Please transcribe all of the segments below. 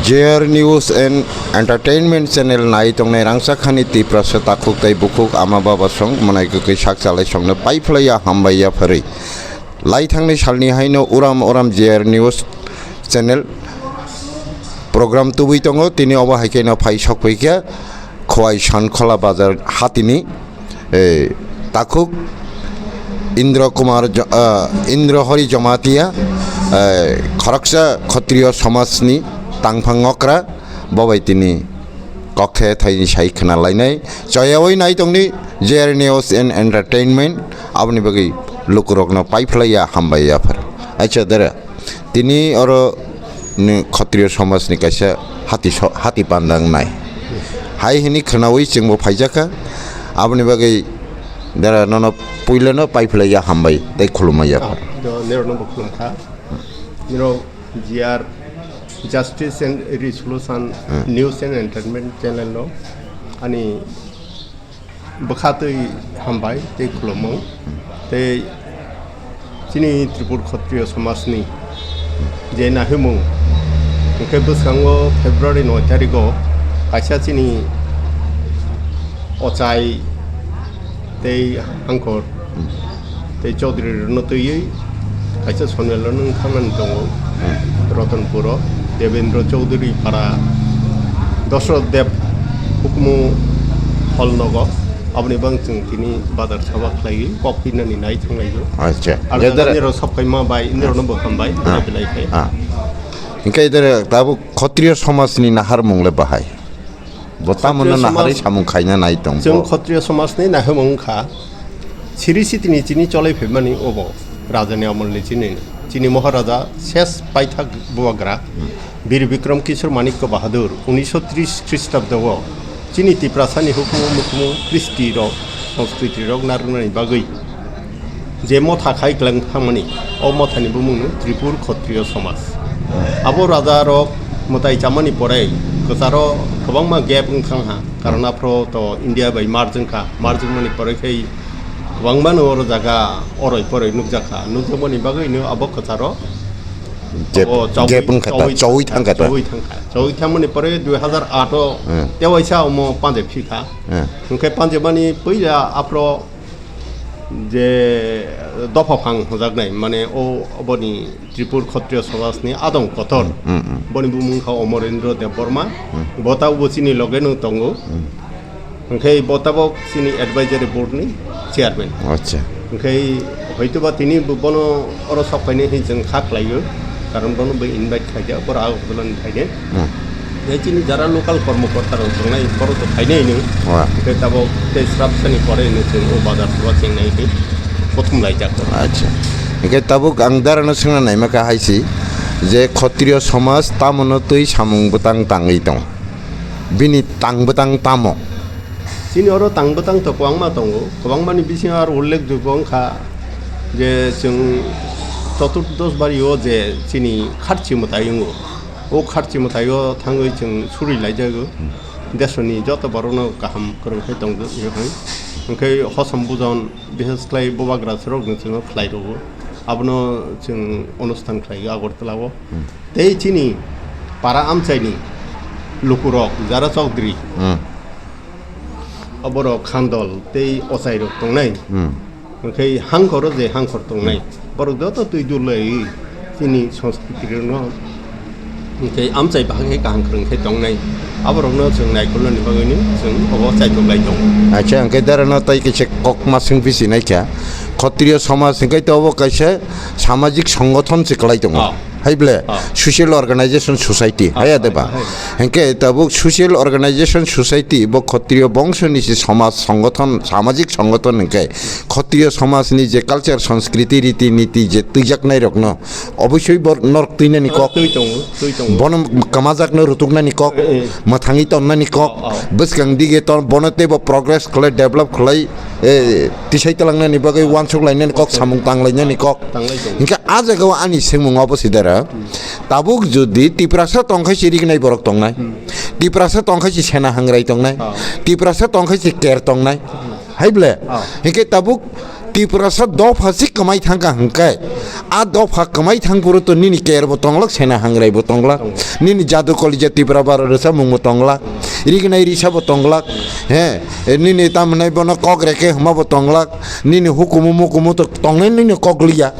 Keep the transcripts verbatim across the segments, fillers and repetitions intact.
J R News and Entertainment Channel nai tongnai rangchak hani Tiprasa takhuk tei bukhuk ama baba song mwnai kwkwi sak chalai songno pai phlaiya hambai ya pharwi. Lai thangnai salni haino uram uram J R News Channel program tubui tongo, tini obo hai kheno phai sokphaikha Khowai Sankhola Bazar hatini, eh, takhuk Indra Kumar Jo-, ah, Indra Hori Jamatia, eh, khoroksa Khatriyo somajni tangphang okra, bo bai tini kok the thaini sai khna lainai. Choyawi nai tongni J R News and Entertainment, aboni bagwi lukurokno pai phlaiya hambai ya phar. Acha dara. Tini oro ni Khatriyo somajni kaisa hati so-, hati panda wngnai. Hai hini khwnawi chwngbo phaijakha. Aboni bagwi dara nono puilano pai phlaiya hambai tei khulumma ya. Ah, do nero no bo khulumkha. Nero J R Justice and Resolution Hmm. News and Entertainment Channel no ani bwkha twi hambai tei khulumung tei chini Tripur Khatriyo somajni je nahimung, hwnkhe bwskango February noi tarigo kaisa chini ochai tei hangkor tei Chaudhary rwno twiwi kaisa sonmelo nwng thangnani tongo. Hmm. Ratanpuro Devendra Chaudhary para Dashrath Dev hukumu hall nogo. Aboni bang chwng tini bazar saba khlaiwi kok pinani nai thanglaio. Acha. Ar Gedar- nirok sab kaima bai, nirokno bo hambai, Ah. belai belai khe. Ah. Hingke idere tabuk Khatriyo somajni naharmung le bahai. Bo tamo no Khatriyo naharwi somaj, samung khaina nai tong chwng bo. Khatriyo somajni nahimung wngkha, siri sitini chini cholai phaimani obo rajani amolni chini, chini Maharaja ses paithak bubagra Hmm. Bir Bikram Kishore Manikya Bahadur unisho tris Khristabdo o chini Tiprasani hukumu mukumu kristi rok, sanskriti rok narwknani bagwi je motha khai kwlang thangmani, o mothani bumungno Tripur Khatriyo Somaj. Abo rajarok mwtai chamani pore kwcharo kwbangma gap wng thang ha, karon aphro to India bai merge wng kha, merge wngmani pore khai kwbangma no oro jaga oroi poroi nukjak kha, nukjakmani bagwino abo kwcharo Gap, abo chawi, gap wng kha ta, chawi chawi thang kha ta. Chawi thang kha. Chawi thangmani pore dui hazar aat o Hmm. tewaisa omo panje phi kha. Hmm. Hwnkhe panjemani puila aphro je dopha phang hwnjaknai, mane o oboni Tripur Khatriyo Somajni adong kotor. Hmm, hmm. Boni bumung kha Omorendra Debbarma. Hmm. Bo tabuk bo chini loge no tongo. Hmm. Hwnkhe bo tabuk chini advisory board ni chairman. Acha. Hwnkhe hoitoba tini bo-, bono oro sok phainai hinwi chwng kha khlaio. Karon bono bo invite khaijak, boro Agartala ni phainai. Hmm. Tei chini jara local kormokorta rok tongnai, borok to phainai hino. Wa. Tei tabok tei srapsani pore hino chwng o bazar saba chengnai tei kothom laijak. Acha. Hingke tabuk ang darano swngna naima kha hai si je Khatriyo somaj tamono twi samung bwtang tangwi tong. Bini tang bwtang tamo? Chini oro tang bwtang to kwbangma tongo. Kwbangmani bisingo aro ullekh jogyo wngkha je chwng choturdosh bari o je chini kharchi mwtai wngo. O kharchi mwtaio thangwi chwng suri laijago. Hmm. Desoni joto borokno kaham kwrwng khe tongjaknai hai. Hwnkhe hosom bujon, bises khlai bubagra rokno chwngno khlai rwo. Abono chwng onusthan khlaio Agartala o. Hmm. Tei chini para amchaini lukurok, jara chokdri, Hmm. oborok khandol tei ochairok tongnai. Hmm. Hwnkhe hangkoro je hangkor tongnai, Hmm. borok joto twi dulai chini sanskriti rokno hwnkhe amchai bahai khe kaham kwrwng khe tongnai. Aborokno chwng naikolnani bagwino chwng obo chaitok lai tongo. Acha, hwnkhe darano tei kisa kok ma swng bisi naikha. Khatriyo somaj hwnkhe to obo kaisa samajik songothon se kwlai tongo. Ah. Hai ble, Ah. social organization society, Ah, hai ade ba. ah, hai. Hingke tabuk social organization society bo Khatriyo bongso ni se somaj songothon, samajik songothon hingke Khatriyo somaj ni je culture, sanskriti, riti niti je twijaknai rokno obosoi bor norok twinani Ah, kok. Twi tongo, twi tongo. Bono kamajakno rutuknani kok, Eh, eh. Mwthangwi tonnani kok, Oh, oh. Bwskang dige ton bono teibo progress khlai, develop khlai, eh, tisai talangnani bagwi wansuk lainani kok, samung tang lainani kok. Tanglai tongo. Hingke ah jagao ani swngmung obo sidara. Hmm. Tabuk jodi Tiprasa tongkhai si rignai borok tongnai. Hmm. Tiprasa tongkhai si sena hangrai tongnai. Oh. Tiprasa tongkhai si ker tongnai. Hmm. Hai ble? Oh. Hingke tabuk Tiprasa dopha si kwmai thangkha hwnkhe, a dopha kwmai thangphuru to nini ker bo tonglak, sena hangrai bo tonglak, nini jadu kolija Tipra bara rwchapmung bo tonglak, rignai risa bo tonglak, he, nini tamhinai bono kok reke hwnma bo tonglak, nini hukumu mukumu to tongnai nini kok liya.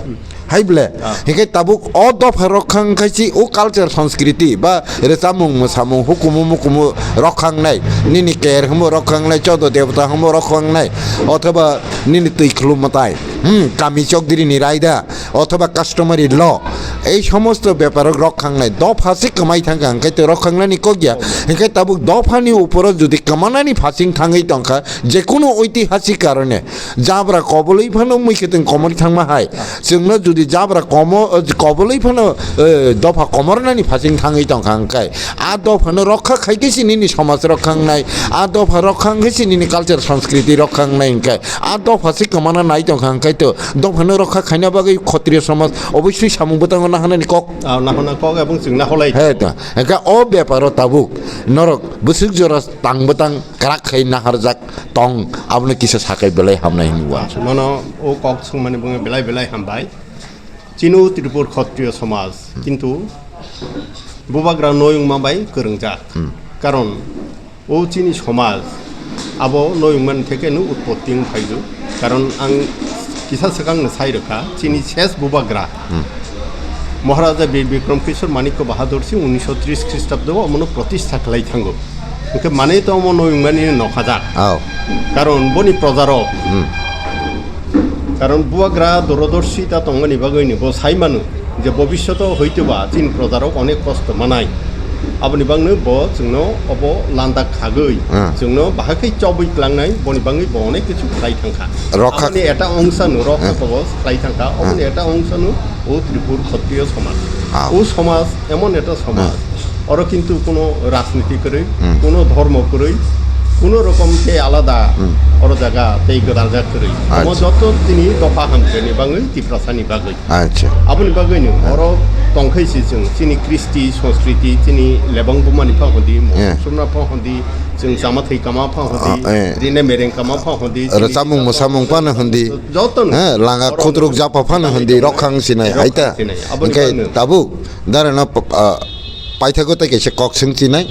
Hai ble, hingke tabuk o dopha rokha wngkha si o culture, sanskriti ba rwchapmung, mwsamung, hukumu mukumu rokha wngnai, nini ker hwnbo rokha wngnai, chodo debota hwnbo rokha wngnai, othoba nini twi khulum mwtai, hmm, kami chokdiri ni raida, othoba customary law, ei somosto bepar rok rokha wngnai, dopha se kwmai thangkha, hingke to rokha wngnani kok ya, hingke tabuk dopha ni uporo jodi kwmanani phasing thangwi tongkha, jekunu oitihasik karone, jabra kobolwi phano mui khe tong komori thangma hai. Chwngno jodi jabra komo, kobolwi phano, eh, dopha komornani phasing thangwi tongkha hwnkhe, a dophano rokha khai khe si nini somaj rokha wngnai, a dopha rokha hwnkhe si nini culture sanskriti rokha wngnai hwnkhe, a dopha se kwmana nai tongkha hwnkhe to dophano rokha khaina bagwi khotriyo somaj oboisoi samung bwtango nahanani kok. Ah, nahana kok ebong chwng naholai. He to. Hwnkhe o beparo tabuk norok bwswk jora tang bwtang kwrak khai naharjak tong, abono kisa sakai belai hamnai hinwi uansuk. Nono o kok swngmani bungwi belai belai hambai. Chini o Tripur Khotriyo somaj, kintu bubagra noi wngma bai kwrwngjak. Hmm. Karon o chini somaj abo noi wngmani theke no utpotti wng phaidu. Karon ang kisa swkang no sai rwkha, chini ses bubagra. Hmm. Maharaja Bir Bikram Kishore Manikya Bahadur si unisho tris Khristabdo omono protistha khlai thango. Hwnkhe manwi to omo noi wngmani nokhajak. Aw. Karon boni projarok. Hmm. Karon bubagra dorodorshi ta tongmani bagwi ni bo sai mano je bobishoto hoitoba chini projarok onek kosto manai. Aboni bagwi bo chwngno obo landak khagwi Hmm. chwngno bahai khe chobwi klangnai, boni bagwi bo onek kichu khlai thangkha. Rokha- Aboni eta ongsa no rokha Hmm. kobo khlai thangkha. Oboni Hmm. eta ongsa no o Tripur Khotriyo somaj. Ah. O somaj emon eta somaj. Hmm. Oro kintu kuno rajniti kwrwi, Hmm. kuno dhormo kwrwi, kuno rokom tei alada Hmm. oro jaga tei gwdaljak kwrwi. Omo Acha. joto tini dopha hamkrai ni bagwi, Tiprasa ni bagwi. Acha. Aboni bagwi no Hmm. oro tongkhai si chwng chini kristi, sanskriti, chini lebang buma ni pha hondi, Hmm. mukhang sumna pha hondi, chwng chama thai kama pha hondi, Ah, eh. rine mereng kama pha hondi, chini Rwchapmung mwsamung phano hondi. Joto no. He, langa oro khutruk no. japa phano hondi, Joto no. Rokhang sinai, Rokhang haita. sinai. Aboni Hingke bagwi no. tabuk, Dara no, ah, paithago tei kaisa kok swng chinai,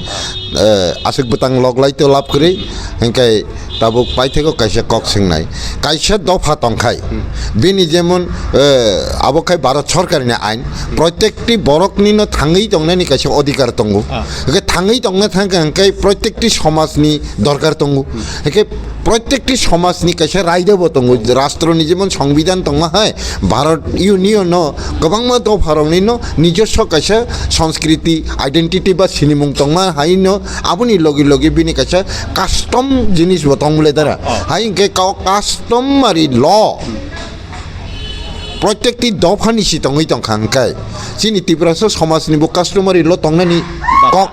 eh, aswk bwtang lok lai to lab kwrwi, hingke tabuk paithago kaisa kok swngnai. Kaisa dopha tongkhai, Hmm. bini jemon, eh, abo khai Bharat Sorkar ni ain, Hmm. protekti borok ni no thangwi tongnani kaisa odhikar tongo. Ah. Hingke thangwi tongna thangkha hingke protekti somaj ni dorkar tongo. Hmm. Hingke protekti somaj ni kaisa raida bo tongo. Rastro ni jemon Songbidan tongma hai, Bharat Union no kwbangma dopha rok ni no nijoswo kaisa sanskriti, identity ba sinimung tongma hai no, aboni logi logi bini kaisa custom jinis bo tong bole dara. Oh. Hai hingke kau customary law. Protekti dopha ni si tongwi tongkha hingke chini Tiprasa somaj ni bo customary law tongnani Dopha. kok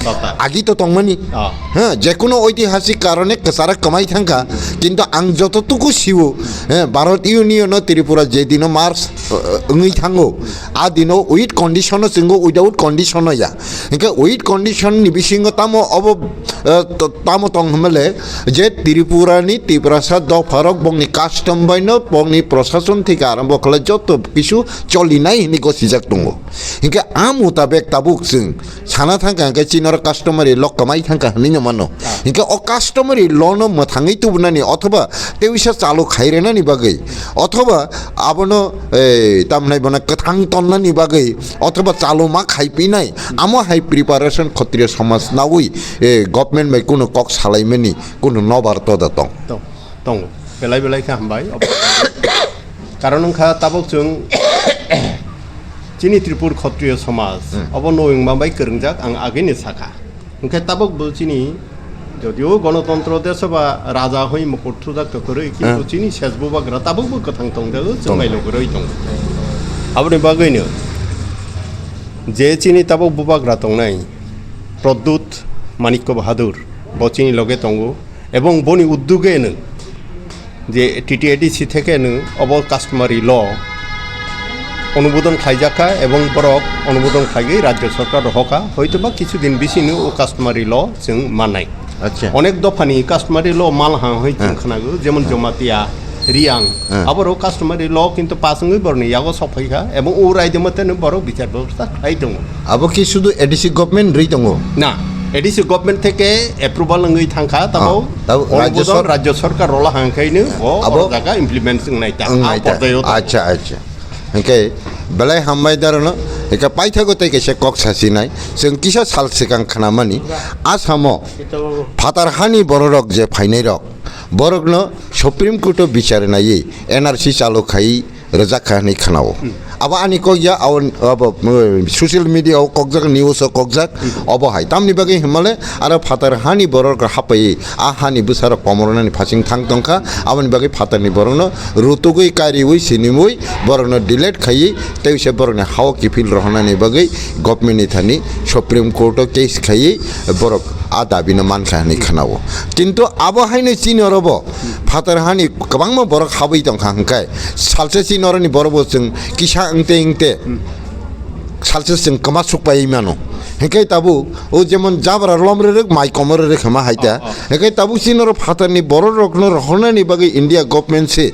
Dopha. agi to tongmani. Oh. Ha, jekunu oitihasik karone kwchara kwmai thangkha, kintu ang jototuku siwo, eh, Bharat Union no Tripura je dino march, eh, wngwi thango, a dino with condition o chwngo, without condition o ya. Hingke with condition ni bisingo tamo obo, eh, to-, tamo tong hwnmale je Tripura ni Tiprasa dopharok bongni custom bai no bongni prosason theke arombo khlai joto kisu cholinai hinwi gosijak tongo. Hingke a mutabek tabuk chwng sana thangkha hingke chini oro customary law kwmai thangkha hinwi no mano. Ah. Hingke o customary law no mwthangwi tubunani othoba tewisa chalo khairenani bagwi othoba abono, eh, tamhnai bono kwthang tonnani bagwi othoba chalo ma khaipinai, amo hai preparation Khotriyo somaj nawi, eh, government bai kunu kok salaimani kunu nobar toda tong. Tong, tongo. Belai belai khe hambai. Karon wngkha tabuk chwng chini Tripur Khotriyo somaj Hmm. obo noi wngma bai kwrwngjak ang agini sakha. Hwnkhe tabuk bo chini jodio gonotontro deso ba raja hoi mukur thujak to kwrwi, kintu Hmm. chini ses bubagra tabuk bo kwthang tongjago, Tong. chwngbai logoroi tongo. Aboni bagwino je chini tabuk bubagra tongnai Pradyut Manikya Bahadur bo chini loge tongo. Ebong boni udduge no je T T A D C theke no obo customary law onubodon khlaijakha ebong borok onubodon khlaiwi rajya sorkar rohokha, hoitoba kichu din bisino o customary law chwng mannai. Acha. Onek dophani customary law malha hoi chwng Ah. khnago, jemon Ah. Jamatia, Riang. Ah. Abo rok customary law kintu pass wngwi borokni yago sok phai kha, ebong o raida mate no borok bichar bebostha khlai tongo. Abo ki sudu A D C government ri tongo? Na, A D C government theke approval wngwi thang kha, tabo Ah, tabo rajya onubodon sor- rajya sarkar rola hang khai no Ah, o abo oro jaga implement wngnai ta, wngnai a ta. Pordaio ta. Acha, acha. Hingke belai hambai darano, hingke paithago tei kaisa kok sasinai. Chwng kisa sal swkang khnamani, Asamo phatar hani bororok je phainairok, borokno Supreme Court o bichar naiwi N R C chalo khai rwjak kha hwnwi khnao. Hmm. Abo ani kok ya, abo, abo, uh, social media o kokjak, news o kokjak, Hmm. obo hai. Tamni bagwi hwnmale aro phatar hani borok hapaiwi a hani bwsarok komornani phasing thang tongkha, aboni bagwi phatarni borokno rutugwi kariwi sinimwi borokno delete khaiwi tei se borokni hao kiphil rohornani bagwi government ni thani Supreme Court o case khaiwi borok a dabi no mankha hwnwi khnao. Kintu abo haino chini orobo phatar hani kwbangma borok habwi tongkha hwnkhe salsa chini oroni borok bo chwng kisa wngte wngte salsa chwng kwma sukpai mano. Hingke tabuk o jemon jabra lom rerek mai komo rerek hama hai ta. Oh, oh. Hingke tabuk chini oro phatarni borok rokno rohornani bagwi India government se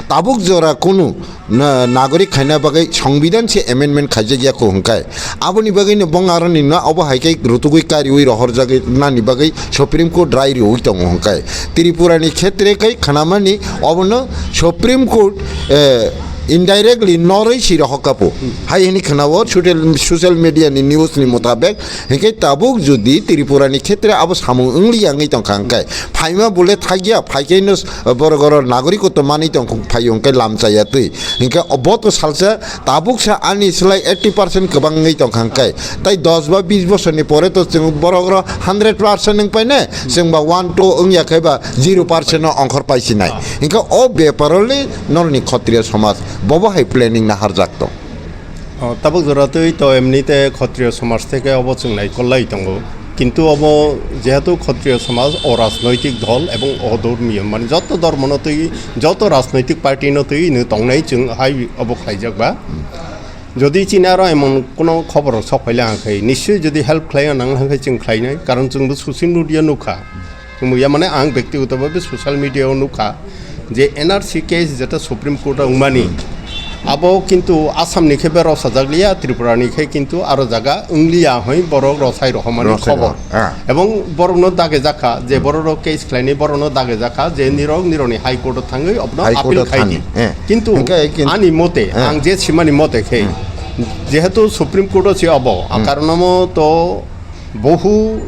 tabuk jora kunu na-, nagorik khaina bagwi songbidan se amendment khaijak ya ko hingke aboni bagwi no bong aroni no obo hai khe rutugwi kariwi rohorjagwi nani bagwi Supreme Court rai riwi tongo hingke Tripura ni khetre kai khanamani obono Supreme Court, eh, indirectly norwi si rohor kapo. Hmm. Hai hini khwnao social, social media ni news ni mutabek. Hingke tabuk jodi Tripura ni khetre abo samung wngli ya wngwi tongkha hingke phaima bole thakya, phaikhe no borok oro nagorik to manwi tongkha phaio hingke lamchaya twi. Hingke obo to salsa tabuk sa ani slai eighty percent kwbang wngwi tongkha hingke. Tai dos ba bis bosor ni pore to chwng borok oro hundred percent wng paine, chwng ba one two wngya khe ba zero percent no ongkhor paisinai. Ah. Hingke o bepar o le norni khotriya somaj bobo hai planning naharjak tong. O, tabuk jora twi to emni te khotriya somaj theke obo chwng naikolai tongo. Kintu obo jehetu khotriya somaj o rajnoitik dol ebong o dhormiyo, mane joto dhormo no twi, joto rajnoitik party no twi no tongnai chwng hai obo khlaijak ba. Jodi chini aro emon kono khobor rok sok phaile ang khai, nischoi jodi help khlai nang hai chwng khlainai, karon chwng bo social media nukha. Chwng bo ya mane ang bektigoto bhabe social media o nukha je N R C case jeta Supreme Court o wngmani, abo kintu Assam ni khe be rosajak liya, Tripura ni khe kintu aro jaga wngliya hoi borok rosai rohormani Rosai khobor. rohor, ah. Ebong borokno dage jakha je borok rok case khlaini borokno dage jakha je nirok nirokni High Court o thangwi obono High Court appeal o khai thani, di. eh. Kintu Hingke kin- ani mote, eh. ang je simani mote khe, Hmm. jehetu Supreme Court o se obo, Hmm. karon omo to bohu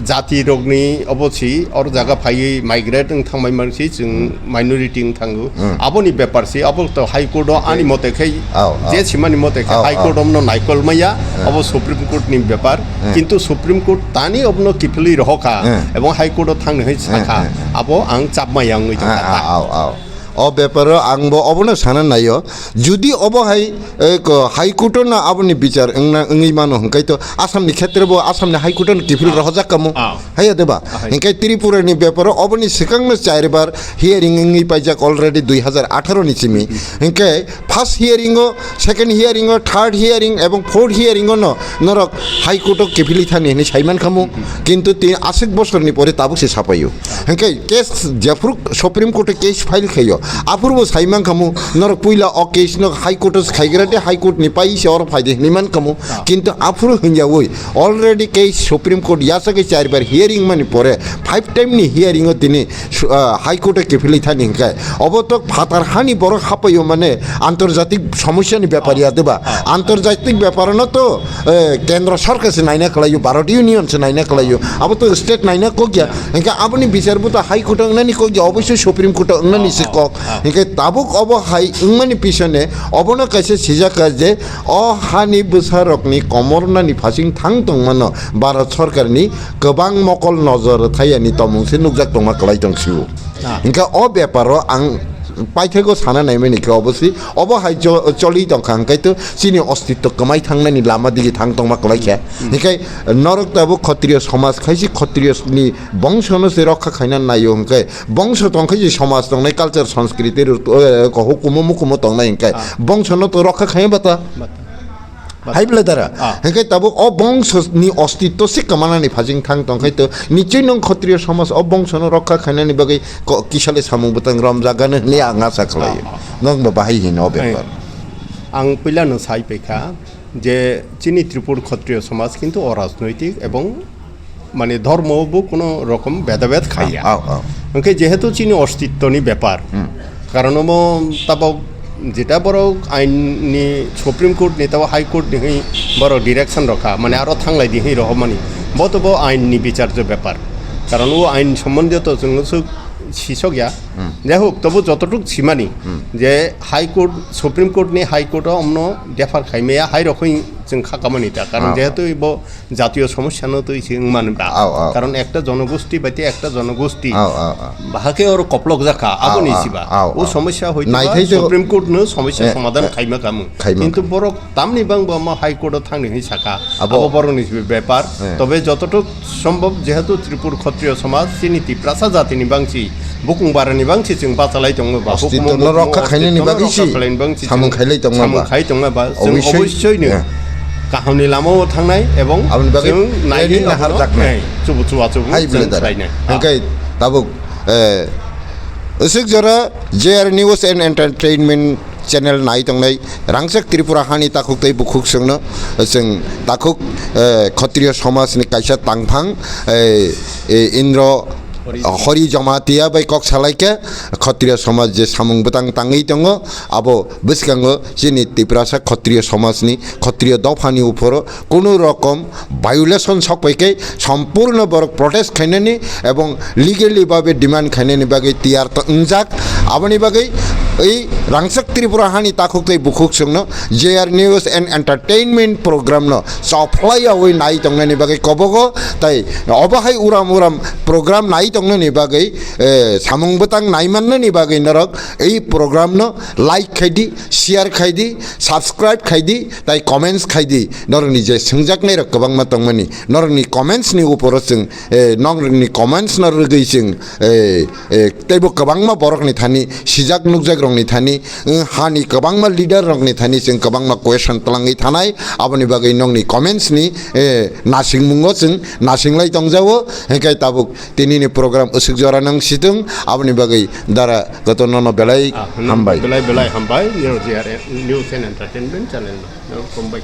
jati rokni obo si or jaga phaiwi migrate wng thangbai man si chwng minority wng thango. Hmm. Aboni bepar si abo to High Court o ani mote khe Ao, ao. je simani mote khe Ao, High Court ao. omno naikol maya, Hmm. abo Supreme Court ni bepar. Hmm. Kintu Supreme Court tani obno kiphilwi rohokha Hmm. ebong High Court o thangni hai Hmm, sakha hmm, hmm. abo ang chapmaya wngwi tongkha. Ah, ah, ao, ao. O beparo ang bo obono sana naio. Judi obo hai, eh, ko, High Court o no aboni bichar wngna, wngwi mano hwnkhe to Assam ni khetre bo Assam ni High Court o no kiphil Ah. rohorjak kamo. Ah. Haiya de ba? Ah, hai. Hwnkhe Tripura ni beparo oboni swkang no char bar hearing wngwi paijak already dui hazar atharo ni simi. Hmm. Hwnkhe first hearing o, second hearing o, third hearing ebong fourth hearing o no norok High Court o kiphilwi thani hinwi saiman khamu. Hmm. Kintu tini aswk bosor ni pore tabuk se sapaio. Hwnkhe case jephuru Supreme Court o case file khaio, aphuru bo sai mankhamu, norok puila o case no High Court o se khaigra de, High Court ni pai se oro phaide hinwi mankhamu. Ah. Kintu aphuru hwnjawi already case Supreme Court yasagwi char bar hearing mani pore five time ni hearing o tini su-, ah, High Court o kiphilwi thani hwnkhe obo to phatar hani borok hapaio mane antarjatik somosya ni bepar ya de ba? Ah. Antarjatik bepar no to eh, Kendra Sarkar se naina khlaio, Bharat Union se naina khlaio, abo to state naina kok ya. Hingke aboni bichar bo to High Court o wngnani kok ya, oboisoi Supreme Court o wngnani se kok. Hingke tabuk obo hai wngmani pisone obono kaisa sijak kha je o hani bwsarokni komornani phasing thang tongmano Bharat Sarkarni kwbang mokol nojor thayani tomung se nukjak tongma kwlai tong sio. Ah. Hingke o beparo ang paithakgo sana naimani khe obo si, obo hai cho-, choli tongkha hwnkhe to chini ostitto kwmai thangnani lama dige thang tongma kwlai khe. Hmm. Hinkhe norok tabuk khotriyo somaj, khaisi khotriyo ni bongsono se rokha khaina naio hwnkhe, bongso tongkhe je somaj tongnai, culture, sanskriti, rut-, eh, hukumu mukumu tongnai hwnkhe, Ah. bongsono to rokha khaiya bata. Bata. Hai bwle dara. Ah. Hingke tabuk o bongso ni ostitto se kwmanani phajing thang tongkhai to nichoi nong Khatriya somaj o bongso no rokha khainani bagwi ko-, kisale samung bwtang romjagano hwnwi ang asa khlaio. Ah, ah. Nong bo bahai hino o Hai. bepar. Ang puila no sai paikha je chini Tripur Khatriya somaj kintu o rajnoitik ebong mane dhormo bo kuno rokom bedabed khaiya. Ah, ah, ah. Hingke jehetu chini ostitto ni bepar. Hmm. Karon omo tabok jeta borok ain ni Supreme Court ni tabo High Court ni hwi borok direction rokha, mane aro thanglai di hwi rohormani. Bo to bo ain ni bichar je bepar. Karon o ain sombondhe to chwng suk sisok ya. Hmm. Jai hok, tobo jototuk simani Hmm. je High Court, Supreme Court ni High Court o omno defer khaimaya hai rok hwi chwng khakamani ta. Karon Ah. jehetu bo jatiyo somosya no twi se wngmani ba. Ao, ao. Karon ekta jonogosti bai te ekta jonogosti. Ao, ao, ao. Bahake oro koplok jakha, Ao, aboni ao, siba. ao, O ao. somosya hoito ba Naithai to Supreme Court no somosya Eh, somadhan eh, khaima kamu. khaima Kintu kamu. borok tamni bang bo ma High Court o thangni hwi saka. Abo Abo borok ni sibe bepar. Eh. Tobe jototok sombhob jehetu Tripur Khatriya somaj chini Tiprasa jati ni bangsi bukung bara ni bangsi chwng bachalai tongo ba. Ostitto Hukumu no bukumu rokha khainani ostitto no bagwi rokha si khlaini bangsi samung chwng khailai tongma samung ba. khai tongma ba. Chwng Obviously, obosoi no yeah. kaham ni lama o thangnai ebong Aboni bagwi chwng naidi training nahar nahar jaknai. nai. Chubu chuwa chubu Hai chwng bwle dara. khlainai. Hingke tabuk, eh, Usuk jora J R News and Entertainment channel nai tongnai rangchak Tripura hani takhuk tei bukhuk songno chwng takhuk, eh, Khatriya somaj ni kaisa tangphang, eh, eh, Indro Hori. Hori Jamatia bai kok salai khe Khatriya somaj je samung bwtang tangwi tongo abo bwskango chini Tiprasa Khatriya somaj ni Khatriya dopha ni uphoro kunu rokom violation sokpai khe sompurno borok protest khainani ebong legally babe demand khainani bagwi tiyar to wngjak. Aboni bagwi ei rangchak Tripura hani takhuk tei bukhuk chwngno J R News and Entertainment program no chophlai yawi nai tongnani bagwi kobogo tai obo hai uram uram program nai tongnani bagwi, eh, samung bwtang nai mannani bagwi norok ei program no like khai di, share khai di, subscribe khai di, tai comments khai di. Norokni je swngjaknai rok kwbangma tongmani, norokni comments ni uporo chwng, eh, norokni comments no rwgwi chwng, eh, eh, teibo kwbangma borokni thani sijak nukjak rokni thani, eh, hani kwbangma leader rokni thani chwng kwbangma question twlangwi thanai. Aboni bagwi nokni comments ni, eh, nasingmungo chwng nasinglai tongjago. Hingke tabuk tinini program usuk jora nang situng, aboni bagwi dara goto nono belai Ah, hambai. belai, belai hambai, niro J R N News and Entertainment channel no. Niro hambai.